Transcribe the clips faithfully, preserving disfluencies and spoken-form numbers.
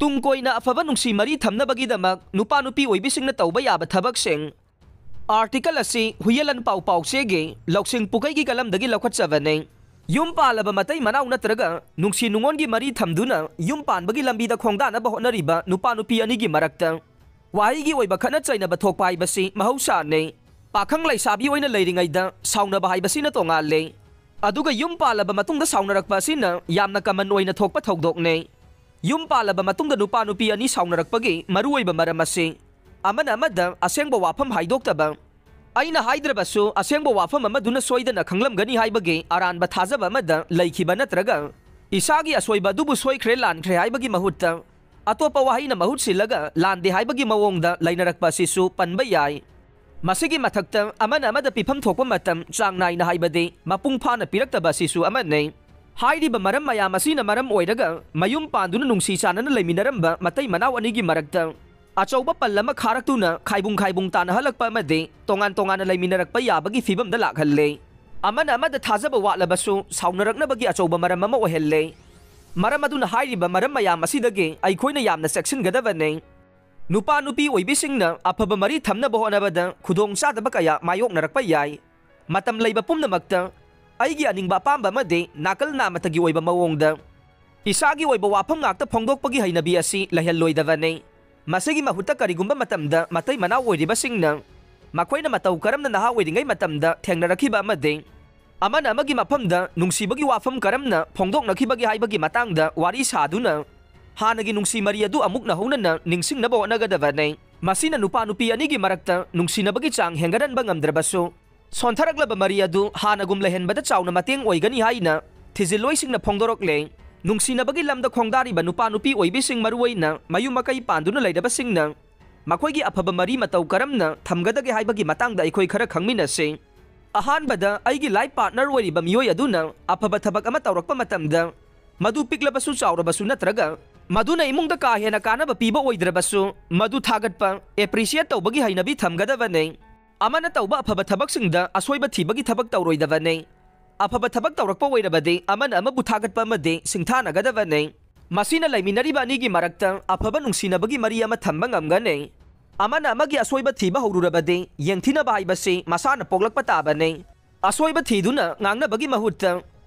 ꯇꯨꯡ ꯀꯣꯏꯅ ꯑꯐꯕ ꯅꯨꯡꯁꯤ ꯃꯔꯤ ꯊꯝꯅꯕꯒꯤꯗꯃꯛ ꯅꯨꯄꯥ ꯅꯨꯄꯤ ꯑꯣꯏꯕꯤꯁꯤꯡꯅ ꯇꯧꯕ ꯌꯥꯕ ꯊꯕꯛꯁꯤꯡ꯫ ꯑꯥꯔꯇꯤꯀꯜ ꯑꯁꯤ ꯍꯨꯌꯦꯂꯟ ꯄꯥꯎ ꯄꯥꯎꯆꯦꯒꯤ ꯂꯧꯁꯤꯡ ꯄꯨꯀꯩꯒꯤ ꯀꯂꯝꯗꯒꯤ ꯂꯧꯈꯠꯆꯕꯅꯤ꯫ ꯌꯨꯝ ꯄꯥꯜꯂꯕ ꯃꯇꯩ ꯃꯅꯥꯎ ꯅꯠꯇ꯭ꯔꯒ ꯅꯨꯡꯁꯤ ꯅꯨꯡꯉꯣꯟꯒꯤ ꯃꯔꯤ ꯊꯝꯗꯨꯅ ꯌꯨꯝ ꯄꯥꯟꯕꯒꯤ ꯂꯝꯕꯤꯗ ꯈꯣꯡꯗꯥꯅꯕ ꯍꯣꯠꯅꯔꯤꯕ ꯅꯨꯄꯥ ꯅꯨꯄꯤ ꯑꯅꯤꯒꯤ ꯃꯔꯛꯇ ꯋꯥꯍꯩꯒꯤ ꯑꯣꯏꯕ ꯈꯠꯅ ꯆꯩꯅꯕ ꯊꯣꯛꯄ ꯍꯥꯏꯕꯁꯤ ꯃꯍꯧꯁꯥꯅꯤ꯫ ꯄꯥꯈꯪ ꯂꯩꯁꯥꯕꯤ ꯑꯣꯏꯅ ꯂꯩꯔꯤꯉꯩꯗ ꯁꯥꯎꯅꯕ ꯍꯥꯏꯕꯁꯤꯅ ꯇꯣꯉꯥꯜꯂꯤ꯫ ꯑꯗꯨꯒ ꯌꯨꯝ ꯄꯥꯜꯂꯕ ꯃꯇꯨꯡꯗ ꯁꯥꯎꯅꯔꯛꯄ ꯑꯁꯤꯅ ꯌꯥꯝꯅ ꯀꯃꯟ ꯑꯣꯏꯅ ꯊꯣꯛꯄ ꯊꯧꯗꯣꯛꯅꯤ꯫ ꯌꯨꯝ ꯄꯥꯜꯂꯕ ꯃꯇꯨꯡꯗ ꯅꯨꯄꯥ ꯅꯨꯄꯤ ꯑꯅꯤ ꯁꯥꯎꯅꯔꯛꯄꯒꯤ ꯃꯔꯨꯑꯣꯏꯕ ꯃꯔꯝ ꯑꯁꯤ ꯑꯃꯅ ꯑꯃꯗ ꯑꯁꯦꯡꯕ ꯋꯥꯐꯝ ꯍꯥꯏꯗꯣꯛꯇꯕ, ꯑꯩꯅ ꯍꯥꯏꯗ꯭ꯔꯕꯁꯨ ꯑꯁꯦꯡꯕ ꯋꯥꯐꯝ ꯑꯃꯗꯨꯅ ꯁꯣꯏꯗꯅ ꯈꯪꯂꯝꯒꯅꯤ ꯍꯥꯏꯕꯒꯤ ꯑꯔꯥꯟꯕ ꯊꯥꯖꯕ ꯑꯃꯗ ꯂꯩꯈꯤꯕ ꯅꯠꯇ꯭ꯔꯒ ꯏꯁꯥꯒꯤ ꯑꯁꯣꯏꯕ ꯑꯗꯨꯕꯨ ꯁꯣꯏꯈ꯭ꯔꯦ ꯂꯥꯟꯈ꯭ꯔꯦ ꯍꯥꯏꯕꯒꯤ ꯃꯍꯨꯠꯇ ꯑꯇꯣꯞꯄ ꯋꯥꯍꯩꯅ ꯃꯍꯨꯠ ꯁꯤꯜꯂꯒ ꯂꯥꯟꯗꯦ ꯍꯥꯏꯕꯒꯤ ꯃꯑꯣꯡꯗ ꯂꯩꯅꯔꯛꯄ ꯑꯁꯤꯁꯨ ꯄꯟꯕ ꯌꯥꯏ꯫ ꯃꯁꯤꯒꯤ ꯃꯊꯛꯇ ꯑꯃꯅ ꯑꯃꯗ ꯄꯤꯐꯝ ꯊꯣꯛꯄ ꯃꯇꯝ ꯆꯥꯡ ꯅꯥꯏꯅ ꯍꯥꯏꯕꯗꯤ ꯃꯄꯨꯡ ꯐꯥꯅ ꯄꯤꯔꯛꯇꯕ ꯑꯁꯤꯁꯨ ꯑꯃꯅꯤ꯫ ꯍꯥꯏꯔꯤꯕ ꯃꯔꯝ ꯃꯌꯥꯝ ꯑꯁꯤꯅ ꯃꯔꯝ ꯑꯣꯏꯔꯒ ꯃꯌꯨꯝ ꯄꯥꯟꯗꯨꯅ ꯅꯨꯡꯁꯤ ꯆꯥꯟꯅꯅ ꯂꯩꯃꯤꯟꯅꯔꯝꯕ ꯃꯇꯩ ꯃꯅꯥꯎ ꯑꯅꯤꯒꯤ ꯃꯔꯛꯇ ꯑꯆꯧꯕ ꯄꯜ ꯑꯃ ꯈꯥꯔꯛꯇꯨꯅ ꯈꯥꯏꯕꯨꯡ ꯈꯥꯏꯕꯨꯡ ꯇꯥꯅꯍꯜꯂꯛꯄ ꯑꯃꯗꯤ ꯇꯣꯉꯥꯟ ꯇꯣꯉꯥꯟꯅ ꯂꯩꯃꯤꯟꯅꯔꯛꯄ ꯌꯥꯕꯒꯤ ꯐꯤꯕꯝꯗ ꯂꯥꯛꯍꯜꯂꯦ꯫ ꯑꯃꯅ ꯑꯃꯗ ꯊꯥꯖꯕ ꯋꯥꯠꯂꯕꯁꯨ ꯁꯥꯎꯅꯔꯛꯅꯕꯒꯤ ꯑꯆꯧꯕ ꯃꯔꯝ ꯑꯃ ꯑꯣꯏꯍꯜꯂꯦ꯫ ꯃꯔꯝ ꯑꯗꯨꯅ ꯍꯥꯏꯔꯤꯕ ꯃꯔꯝ ꯃꯌꯥꯝ ꯑꯁꯤꯗꯒꯤ ꯑꯩꯈꯣꯏꯅ ꯌꯥꯝꯅ ꯆꯦꯛꯁꯤꯟꯒꯗꯕꯅꯤ꯫ ꯅꯨꯄꯥ ꯅꯨꯄꯤ ꯑꯣꯏꯕꯤꯁꯤꯡꯅ ꯑꯐꯕ ꯃꯔꯤ ꯊꯝꯅꯕ ꯍꯣꯠꯅꯕꯗ ꯈꯨꯗꯣꯡ ꯆꯥꯗꯕ ꯀꯌꯥ ꯃꯥꯌꯣꯛꯅꯔꯛꯄ ꯌꯥꯏ꯫ ꯃꯇꯝ ꯂꯩꯕ ꯄꯨꯝꯅꯃꯛꯇ ꯑꯩꯒꯤ ꯑꯅꯤꯡꯕ ꯑꯄꯥꯝꯕ ꯑꯃꯗꯤ ꯅꯥꯀꯜ ꯅꯥꯃꯇꯒꯤ ꯑꯣꯏꯕ ꯃꯑꯣꯡꯗ ꯏꯁꯥꯒꯤ ꯑꯣꯏꯕ ꯋꯥꯐꯝ ꯉꯥꯛꯇ ꯐꯣꯡꯗꯣꯛꯄꯒꯤ ꯍꯩꯅꯕꯤ ꯑꯁꯤ ꯂꯩꯍꯜꯂꯣꯏꯗꯕꯅꯤ꯫ ꯃꯁꯤꯒꯤ ꯃꯍꯨꯠꯇ ꯀꯔꯤꯒꯨꯝꯕ ꯃꯇꯝꯗ ꯃꯇꯩ ꯃꯅꯥꯎ ꯑꯣꯏꯔꯤꯕꯁꯤꯡꯅ ꯃꯈꯣꯏꯅ ꯃꯇꯧ ꯀꯔꯝꯅ ꯅꯍꯥ ꯑꯣꯏꯔꯤꯉꯩ ꯃꯇꯝꯗ ꯊꯦꯡꯅꯔꯛꯈꯤꯕ ꯑꯃꯗꯤ ꯑꯃꯅ ꯑꯃꯒꯤ ꯃꯐꯝꯗ ꯅꯨꯡꯁꯤꯕꯒꯤ ꯋꯥꯐꯝ ꯀꯔꯝꯅ ꯐꯣꯡꯗꯣꯛꯅꯈꯤꯕꯒꯦ ꯍꯥꯏꯕꯒꯤ ꯃꯇꯥꯡꯗ ꯋꯥꯔꯤ ꯁꯥꯗꯨꯅ ꯍꯥꯟꯅꯒꯤ ꯅꯨꯡꯁꯤ ꯃꯔꯤ ꯑꯗꯨ ꯑꯃꯨꯛ ꯅꯧꯍꯧꯅꯅ ꯅꯤꯡꯁꯤꯡꯅꯕ ꯍꯣꯠꯅꯒꯗꯕꯅꯤ꯫ ꯃꯁꯤꯅ ꯅꯨꯄꯥ ꯅꯨꯄꯤ ꯑꯅꯤꯒꯤ ꯃꯔꯛꯇ ꯅꯨꯡꯁꯤꯅꯕꯒꯤ ꯆꯥꯡ ꯍꯦꯟꯒꯠꯍꯟꯕ ꯉꯝꯗ꯭ꯔꯕꯁꯨ, ꯁꯣꯟꯊꯔꯛꯂꯕ ꯃꯔꯤ ꯑꯗꯨ ꯍꯥꯟꯅꯒꯨꯝ ꯂꯩꯍꯟꯕꯗ ꯆꯥꯎꯅ ꯃꯇꯦꯡ ꯑꯣꯏꯒꯅꯤ ꯍꯥꯏꯅ ꯊꯤꯖꯤꯜꯂꯣꯏꯁꯤꯡꯅ ꯐꯣꯡꯗꯣꯔꯛꯂꯦ꯫ ꯅꯨꯡꯁꯤꯅꯕꯒꯤ ꯂꯝꯗ ꯈꯣꯡꯗꯥꯔꯤꯕ ꯅꯨꯄꯥ ꯅꯨꯄꯤ ꯑꯣꯏꯕꯤꯁꯤꯡ, ꯃꯔꯨꯑꯣꯏꯅ ꯃꯌꯨꯝ ꯃꯀꯩ ꯄꯥꯟꯗꯨꯅ ꯂꯩꯔꯕꯁꯤꯡꯅ ꯃꯈꯣꯏꯒꯤ ꯑꯐꯕ ꯃꯔꯤ ꯃꯇꯧ ꯀꯔꯝꯅ ꯊꯝꯒꯗꯒꯦ ꯍꯥꯏꯕꯒꯤ ꯃꯇꯥꯡꯗ ꯑꯩꯈꯣꯏ ꯈꯔ ꯈꯪꯃꯤꯟꯅꯁꯤ꯫ ꯑꯍꯥꯟꯕꯗ, ꯑꯩꯒꯤ ꯂꯥꯏꯐ ꯄꯥꯔꯠꯅꯔ ꯑꯣꯏꯔꯤꯕ ꯃꯤꯑꯣꯏ ꯑꯗꯨꯅ ꯑꯐꯕ ꯊꯕꯛ ꯑꯃ ꯇꯧꯔꯛꯄ ꯃꯇꯝꯗ, ꯃꯗꯨ ꯄꯤꯛꯂꯕꯁꯨ ꯆꯥꯎꯔꯕꯁꯨ ꯅꯠꯇ꯭ꯔꯒ ꯃꯗꯨꯅ ꯏꯃꯨꯡꯗ ꯀꯥ ꯍꯦꯟꯅ ꯀꯥꯟꯅꯕ ꯄꯤꯕ ꯑꯣꯏꯗ꯭ꯔꯕꯁꯨ, ꯃꯗꯨ ꯊꯥꯒꯠꯄ, ꯑꯦꯄ꯭ꯔꯤꯁꯤꯌꯦꯠ ꯇꯧꯕꯒꯤ ꯍꯩꯅꯕꯤ ꯊꯝꯒꯗꯕꯅꯤ꯫ ꯑꯃꯅ ꯇꯧꯕ ꯑꯐꯕ ꯊꯕꯛꯁꯤꯡꯗ ꯑꯁꯣꯏꯕ ꯊꯤꯕꯒꯤ ꯊꯕꯛ ꯇꯧꯔꯣꯏꯗꯕꯅꯤ꯫ ꯑꯐꯕ ꯊꯕꯛ ꯇꯧꯔꯛꯄ ꯑꯣꯏꯔꯕꯗꯤ ꯑꯃꯅ ꯑꯃꯕꯨ ꯊꯥꯒꯠꯄ ꯑꯃꯗꯤ ꯁꯤꯡꯊꯥꯅꯒꯗꯕꯅꯤ꯫ ꯃꯁꯤꯅ ꯂꯩꯃꯤꯟꯅꯔꯤꯕ ꯑꯅꯤꯒꯤ ꯃꯔꯛꯇ ꯑꯐꯕ ꯅꯨꯡꯁꯤꯅꯕꯒꯤ ꯃꯔꯤ ꯑꯃ ꯊꯝꯕ ꯉꯝꯒꯅꯤ꯫ ꯑꯃꯅ ꯑꯃꯒꯤ ꯑꯁꯣꯏꯕ ꯊꯤꯕ ꯍꯧꯔꯨꯔꯕꯗꯤ, ꯌꯦꯡꯊꯤꯅꯕ ꯍꯥꯏꯕꯁꯤ ꯃꯁꯥꯅ ꯄꯣꯛꯂꯛꯄ ꯇꯥꯕꯅꯤ꯫ ꯑꯁꯣꯏꯕ ꯊꯤꯗꯨꯅ ꯉꯥꯡꯅꯕꯒꯤ ꯃꯍꯨꯠꯇ,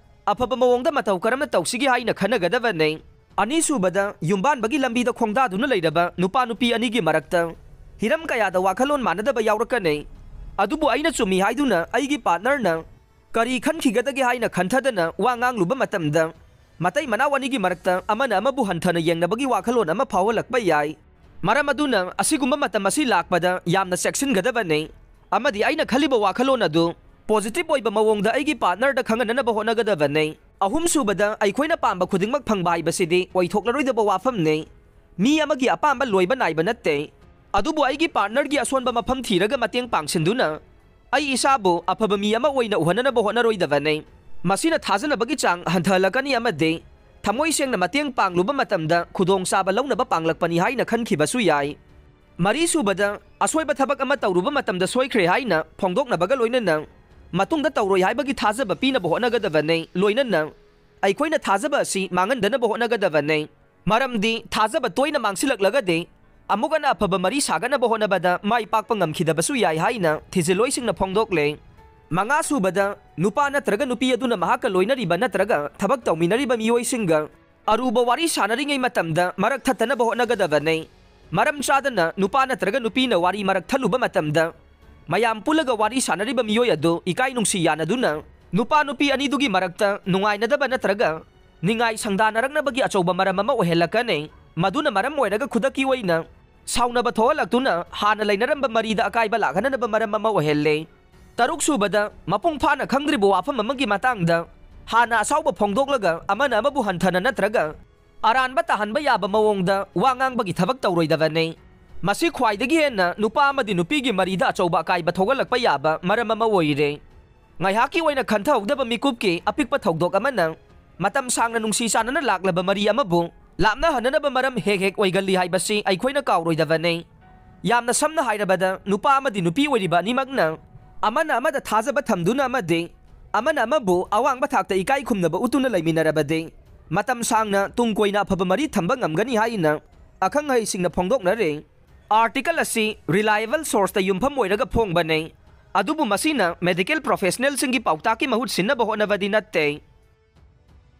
ꯑꯐꯕ ꯃꯑꯣꯡꯗ ꯃꯇꯧ ꯀꯔꯝꯅ ꯇꯧꯁꯤꯒꯦ ꯍꯥꯏꯅ ꯈꯟꯅꯒꯗꯕꯅꯤ꯫ ꯑꯅꯤꯁꯨꯕꯗ, ꯌꯨꯝꯕꯥꯟꯕꯒꯤ ꯂꯝꯕꯤꯗ ꯈꯣꯡꯗꯥꯗꯨꯅ ꯂꯩꯔꯕ ꯅꯨꯄꯥ ꯅꯨꯄꯤ ꯑꯅꯤꯒꯤ ꯃꯔꯛꯇ ꯍꯤꯔꯝ ꯀꯌꯥꯗ ꯋꯥꯈꯜꯂꯣꯟ ꯃꯥꯟꯅꯗꯕ ꯌꯥꯎꯔꯛꯀꯅꯤ꯫ ꯑꯗꯨꯕꯨ ꯑꯩꯅ ꯆꯨꯝꯃꯤ ꯍꯥꯏꯗꯨꯅ ꯑꯩꯒꯤ ꯄꯥꯔꯠꯅꯔꯅ ꯀꯔꯤ ꯈꯟꯈꯤꯒꯗꯒꯦ ꯍꯥꯏꯅ ꯈꯟꯊꯗꯅ ꯋꯥ ꯉꯥꯡꯂꯨꯕ ꯃꯇꯝꯗ, ꯃꯇꯩ ꯃꯅꯥꯎ ꯑꯅꯤꯒꯤ ꯃꯔꯛꯇ ꯑꯃꯅ ꯑꯃꯕꯨ ꯍꯟꯊꯅ ꯌꯦꯡꯅꯕꯒꯤ ꯋꯥꯈꯜꯂꯣꯟ ꯑꯃ ꯐꯥꯎꯍꯜꯂꯛꯄ ꯌꯥꯏ꯫ ꯃꯔꯝ ꯑꯗꯨꯅ, ꯑꯁꯤꯒꯨꯝꯕ ꯃꯇꯝ ꯑꯁꯤ ꯂꯥꯛꯄꯗ ꯌꯥꯝꯅ ꯆꯦꯛꯁꯤꯟꯒꯗꯕꯅꯤ, ꯑꯃꯗꯤ ꯑꯩꯅ ꯈꯜꯂꯤꯕ ꯋꯥꯈꯜꯂꯣꯟ ꯑꯗꯨ ꯄꯣꯖꯤꯇꯤꯚ ꯑꯣꯏꯕ ꯃꯑꯣꯡꯗ ꯑꯩꯒꯤ ꯄꯥꯔꯠꯅꯔꯗ ꯈꯪꯍꯟꯅꯅꯕ ꯍꯣꯠꯅꯒꯗꯕꯅꯤ꯫ ꯑꯍꯨꯝꯁꯨꯕꯗ, ꯑꯩꯈꯣꯏꯅ ꯄꯥꯝꯕ ꯈꯨꯗꯤꯡꯃꯛ ꯐꯪꯕ ꯍꯥꯏꯕꯁꯤꯗꯤ ꯑꯣꯏꯊꯣꯛꯂꯔꯣꯏꯗꯕ ꯋꯥꯐꯝꯅꯤ꯫ ꯃꯤ ꯑꯃꯒꯤ ꯑꯄꯥꯝꯕ ꯂꯣꯏꯕ ꯅꯥꯏꯕ ꯅꯠꯇꯦ꯫ ꯑꯗꯨꯕꯨ ꯑꯩꯒꯤ ꯄꯥꯔꯠꯅꯔꯒꯤ ꯑꯁꯣꯟꯕ ꯃꯐꯝ ꯊꯤꯔꯒ ꯃꯇꯦꯡ ꯄꯥꯡꯁꯤꯟꯗꯨꯅ ꯑꯩ ꯏꯁꯥꯕꯨ ꯑꯐꯕ ꯃꯤ ꯑꯃ ꯑꯣꯏꯅ ꯎꯍꯟꯅꯅꯕ ꯍꯣꯠꯅꯔꯣꯏꯗꯕꯅꯤ꯫ ꯃꯁꯤꯅ ꯊꯥꯖꯅꯕꯒꯤ ꯆꯥꯡ ꯍꯟꯊꯍꯜꯂꯛꯀꯅꯤ ꯑꯃꯗꯤ ꯊꯃꯣꯏ ꯁꯦꯡꯅ ꯃꯇꯦꯡ ꯄꯥꯡꯂꯨꯕ ꯃꯇꯝꯗ ꯈꯨꯗꯣꯡꯆꯥꯕ ꯂꯧꯅꯕ ꯄꯥꯡꯂꯛꯄꯅꯤ ꯍꯥꯏꯅ ꯈꯟꯈꯤꯕꯁꯨ ꯌꯥꯏ꯫ ꯃꯔꯤꯁꯨꯕꯗ, ꯑꯁꯣꯏꯕ ꯊꯕꯛ ꯑꯃ ꯇꯧꯔꯨꯕ ꯃꯇꯝꯗ ꯁꯣꯏꯈ꯭ꯔꯦ ꯍꯥꯏꯅ ꯐꯣꯡꯗꯣꯛꯅꯕꯒ ꯂꯣꯏꯅꯅ ꯃꯇꯨꯡꯗ ꯇꯧꯔꯣꯏ ꯍꯥꯏꯕꯒꯤ ꯊꯥꯖꯕ ꯄꯤꯅꯕ ꯍꯣꯠꯅꯒꯗꯕꯅꯤ꯫ ꯂꯣꯏꯅꯅ ꯑꯩꯈꯣꯏꯅ ꯊꯥꯖꯕ ꯑꯁꯤ ꯃꯥꯡꯍꯟꯗꯅꯕ ꯍꯣꯠꯅꯒꯗꯕꯅꯤ꯫ ꯃꯔꯝꯗꯤ ꯊꯥꯖꯕ ꯇꯣꯏꯅ ꯃꯥꯡꯁꯤꯜꯂꯛꯂꯒꯗꯤ, ꯑꯃꯨꯛ ꯍꯟꯅ ꯑꯐꯕ ꯃꯔꯤ ꯁꯥꯒꯠꯅꯕ ꯍꯣꯠꯅꯕꯗ ꯃꯥꯏ ꯄꯥꯛꯄ ꯉꯝꯈꯤꯗꯕꯁꯨ ꯌꯥꯏ ꯍꯥꯏꯅ ꯊꯤꯖꯤꯜꯂꯣꯏꯁꯤꯡꯅ ꯐꯣꯡꯗꯣꯛꯂꯦ꯫ ꯃꯉꯥꯁꯨꯕꯗ, ꯅꯨꯄꯥ ꯅꯠꯇ꯭ꯔꯒ ꯅꯨꯄꯤ ꯑꯗꯨꯅ ꯃꯍꯥꯛꯀ ꯂꯣꯏꯅꯔꯤꯕ ꯅꯠꯇ꯭ꯔꯒ ꯊꯕꯛ ꯇꯧꯃꯤꯟꯅꯔꯤꯕ ꯃꯤꯑꯣꯏꯁꯤꯡꯒ ꯑꯔꯨꯕ ꯋꯥꯔꯤ ꯁꯥꯟꯅꯔꯤꯉꯩ ꯃꯇꯝꯗ ꯃꯔꯛ ꯊꯠꯇꯅꯕ ꯍꯣꯠꯅꯒꯗꯕꯅꯤ꯫ ꯃꯔꯝ ꯆꯥꯗꯅ ꯅꯨꯄꯥ ꯅꯠꯇ꯭ꯔꯒ ꯅꯨꯄꯤꯅ ꯋꯥꯔꯤ ꯃꯔꯛ ꯊꯠꯂꯨꯕ ꯃꯇꯝꯗ, ꯃꯌꯥꯝ ꯄꯨꯜꯂꯒ ꯋꯥꯔꯤ ꯁꯥꯟꯅꯔꯤꯕ ꯃꯤꯑꯣꯏ ꯑꯗꯨ ꯏꯀꯥꯏ ꯅꯨꯡꯁꯤ ꯌꯥꯅꯗꯨꯅ, ꯅꯨꯄꯥ ꯅꯨꯄꯤ ꯑꯅꯤꯗꯨꯒꯤ ꯃꯔꯛꯇ ꯅꯨꯡꯉꯥꯏꯅꯗꯕ ꯅꯠꯇ꯭ꯔꯒ ꯅꯤꯡꯉꯥꯏ ꯁꯪꯗꯥꯅꯔꯛꯅꯕꯒꯤ ꯑꯆꯧꯕ ꯃꯔꯝ ꯑꯃ ꯑꯣꯏꯍꯜꯂꯛꯀꯅꯤ꯫ ꯃꯗꯨꯅ ꯃꯔꯝ ꯑꯣꯏꯔꯒ ꯈꯨꯗꯛꯀꯤ ꯑꯣꯏꯅ ꯁꯥꯎꯅꯕ ꯊꯣꯛꯍꯜꯂꯛꯇꯨꯅ ꯍꯥꯟꯅ ꯂꯩꯅꯔꯝꯕ ꯃꯔꯤꯗ ꯑꯀꯥꯏꯕ ꯂꯥꯛꯍꯟꯅꯅꯕ ꯃꯔꯝ ꯑꯃ ꯑꯣꯏꯍꯜꯂꯦ꯫ ꯇꯔꯨꯛꯁꯨꯕꯗ, ꯃꯄꯨꯡ ꯐꯥꯅ ꯈꯪꯗ꯭ꯔꯤꯕ ꯋꯥꯐꯝ ꯑꯃꯒꯤ ꯃꯇꯥꯡꯗ ꯍꯥꯟꯅ ꯑꯁꯥꯎꯕ ꯐꯣꯡꯗꯣꯛꯂꯒ ꯑꯃꯅ ꯑꯃꯕꯨ ꯍꯟꯊꯅ ꯅꯠꯇ꯭ꯔꯒ ꯑꯔꯥꯟꯕ ꯇꯥꯍꯟꯕ ꯌꯥꯕ ꯃꯑꯣꯡꯗ ꯋꯥ ꯉꯥꯡꯕꯒꯤ ꯊꯕꯛ ꯇꯧꯔꯣꯏꯗꯕꯅꯤ꯫ ꯃꯁꯤ ꯈ꯭ꯋꯥꯏꯗꯒꯤ ꯍꯦꯟꯅ ꯅꯨꯄꯥ ꯑꯃꯗꯤ ꯅꯨꯄꯤꯒꯤ ꯃꯔꯤꯗ ꯑꯆꯧꯕ ꯑꯀꯥꯏꯕ ꯊꯣꯛꯍꯜꯂꯛꯄ ꯌꯥꯕ ꯃꯔꯝ ꯑꯃ ꯑꯣꯏꯔꯦ꯫ ꯉꯥꯏꯍꯥꯛꯀꯤ ꯑꯣꯏꯅ ꯈꯟꯊꯍꯧꯗꯕ ꯃꯤꯀꯨꯞꯀꯤ ꯑꯄꯤꯛꯄ ꯊꯧꯗꯣꯛ ꯑꯃꯅ ꯃꯇꯝ ꯁꯥꯡꯅ ꯅꯨꯡꯁꯤ ꯆꯥꯟꯅꯅ ꯂꯥꯛꯂꯕ ꯃꯔꯤ ꯑꯃꯕꯨ ꯂꯥꯞꯅꯍꯟꯅꯅꯕ ꯃꯔꯝ ꯍꯦꯛ ꯍꯦꯛ ꯑꯣꯏꯒꯜꯂꯤ ꯍꯥꯏꯕꯁꯤ ꯑꯩꯈꯣꯏꯅ ꯀꯥꯎꯔꯣꯏꯗꯕꯅꯤ꯫ ꯌꯥꯝꯅ ꯁꯝꯅ ꯍꯥꯏꯔꯕꯗ, ꯅꯨꯄꯥ ꯑꯃꯗꯤ ꯅꯨꯄꯤ ꯑꯣꯏꯔꯤꯕ ꯑꯅꯤꯃꯛꯅ ꯑꯃꯅ ꯑꯃꯗ ꯊꯥꯖꯕ ꯊꯝꯗꯨꯅ ꯑꯃꯗꯤ ꯑꯃꯅ ꯑꯃꯕꯨ ꯑꯋꯥꯡꯕ ꯊꯥꯛꯇ ꯏꯀꯥꯏ ꯈꯨꯝꯅꯕ ꯎꯠꯇꯨꯅ ꯂꯩꯃꯤꯟꯅꯔꯕꯗꯤ, ꯃꯇꯝ ꯁꯥꯡꯅ ꯇꯨꯡ ꯀꯣꯏꯅ ꯑꯐꯕ ꯃꯔꯤ ꯊꯝꯕ ꯉꯝꯒꯅꯤ ꯍꯥꯏꯅ ꯑꯈꯪ ꯑꯍꯩꯁꯤꯡꯅ ꯐꯣꯡꯗꯣꯛꯅꯔꯦ꯫ ꯑꯥꯔꯇꯤꯀꯜ ꯑꯁꯤ ꯔꯤꯂꯥꯏꯑꯦꯕꯜ ꯁꯣꯔꯁꯇ ꯌꯨꯝꯐꯝ ꯑꯣꯏꯔꯒ ꯐꯣꯡꯕꯅꯦ, ꯑꯗꯨꯕꯨ ꯃꯁꯤꯅ ꯃꯦꯗꯤꯀꯦꯜ ꯄ꯭ꯔꯣꯐꯦꯁꯅꯦꯜꯁꯤꯡꯒꯤ ꯄꯥꯎꯇꯥꯛꯀꯤ ꯃꯍꯨꯠ ꯁꯤꯟꯅꯕ ꯍꯣꯠꯅꯕꯗꯤ ꯅꯠꯇꯦ꯫